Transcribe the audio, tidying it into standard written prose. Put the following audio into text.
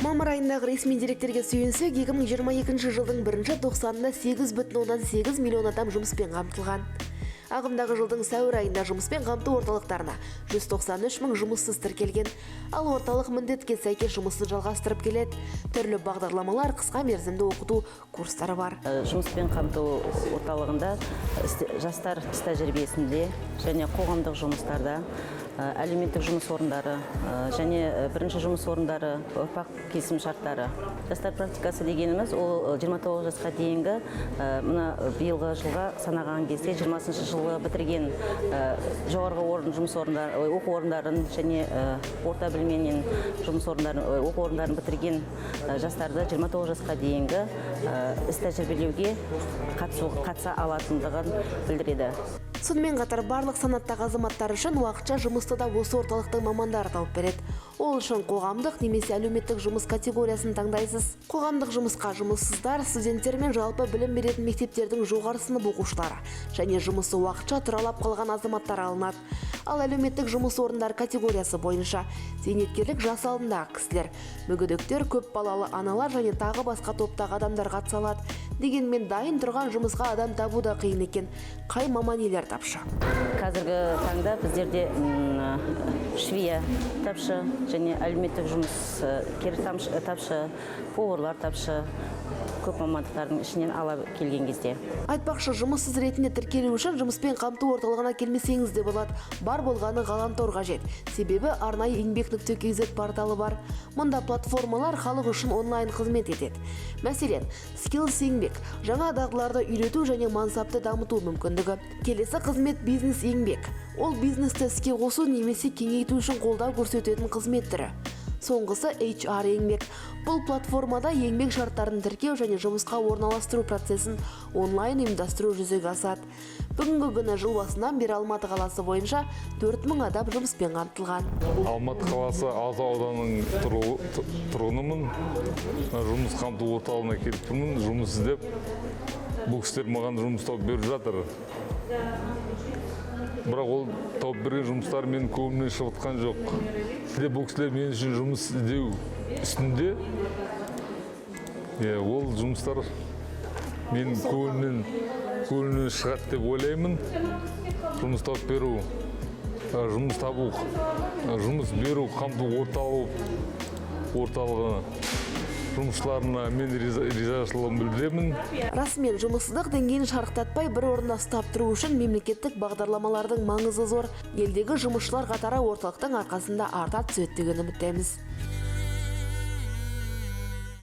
Мамыр айындағы ресми деректерге сүйенсек, 2022 жылдың бірінші тоқсанында 8,8 миллион адам жұмыспен қамтылған. Ағымдағы жылдың сәуір айында жұмыспен қамту орталықтарына 193 мың жұмыссыз тіркелген. Ал орталық міндетке сәйкес жұмысын жалғастырып келеді. Түрлі бағдарламалар, қысқа мерзімді оқыту курстары бар. Жұмыспен қамту орталығында жастар іс тәжірибесінде және қоғамдық жұмыстарда, әлеуметтік жұмыс орындары және бірінші жұмыс орындары, ұрпақ келісім шарттары. Жастар практикасы дегеніміз ол 29 жасқа дейінгі, мына биылғы жылға санаған кезде 20 жылы бітірген жоғарғы орын жұмыс орындары, оқу орындарын және орта білімменен жұмыс орындарын, оқу орындарын бітірген жастарды 29 жасқа дейінгі іс тәжірибелеуге қатыса алатындығын білдіреді. Сонымен қатар барлық санаттағы азаматтар үшін уақытша жұмысты да осы орталықтың мамандары тауып береді. Ол үшін қоғамдық немесе әлеуметтік жұмыс категориясын таңдайсыз. Қоғамдық жұмысқа жұмыссыздар, студенттер мен жалпы білім беретін мектептердің жоғары сынып оқушылары және жұмысы уақытша тұралап қалған азаматтар алынады. Ал әлеуметтік жұмыс орындары категориясы бойынша зейнеткерлік жас алдындағы кісілер, мүгедектер, көп балалы аналар және тағы басқа топтағы адамдар қатыса алады. Дегенмен дайын тұрған жұмысқа адам табу да қиын екен. Қай маман иелері тапшы? Қазіргі таңда біздерде швея тапшы және әлеуметтік жұмыскер тапшы, поварлар тапшы, көп мамандықтардың ішінен ала келген кезде. Айтпақшы, жұмыссыз ретінде тіркелу үшін жұмыспен қамту орталығына келмесеңіз де болады. Бар болғаны ғаламтор қажет. Себебі арнайы еңбек.kz порталы бар. Мұнда платформалар халық үшін онлайн қызмет етеді. Мәселен, Skills еңбек, жаңа дағдыларды үйрету және мансапты дамыту мүмкіндігі. Келесі қызмет бизнес еңбек. Ол бизнесті іске қосу немесе кеңейту үшін қолдау көрсететін қызмет түрі. Соңғысы HR еңбек. Бұл платформада еңбек шарттарын тіркеу және жұмысқа орналастыру процесін онлайн ұйымдастыру жүзеге асады. Бүгінгі күні жыл басынан бері Алматы қаласы бойынша 4000 адам жұмыспен қамтылған. Алматы қаласы Алатау ауданының тұрғынымын. Жұмыс қамту орталығына келіп тұрмын, жұмыс іздеп. Бұл кісілер маған жұмыс тауып беріп жатыр. Бірақ ол тауып берген жұмыстар менің көңілімнен шығып жатқан жоқ. Де бұл кісілер мен үшін жұмыс іздеу үстінде. Ол жұмыстар менің көңілімнен шығады деп ойлаймын. Жұмыс тауып беру, жұмыс табу, жұмыс беру қамту орталығы жұмысшыларына мен ризашылығымды білдіремін. Расымен, жұмыссыздық деңгейін шарықтатпай бір орында ұстап тұру үшін мемлекеттік бағдарламалардың маңызы зор. Елдегі жұмысшылар қатары орталықтың арқасында арта түседі деген үміттеміз.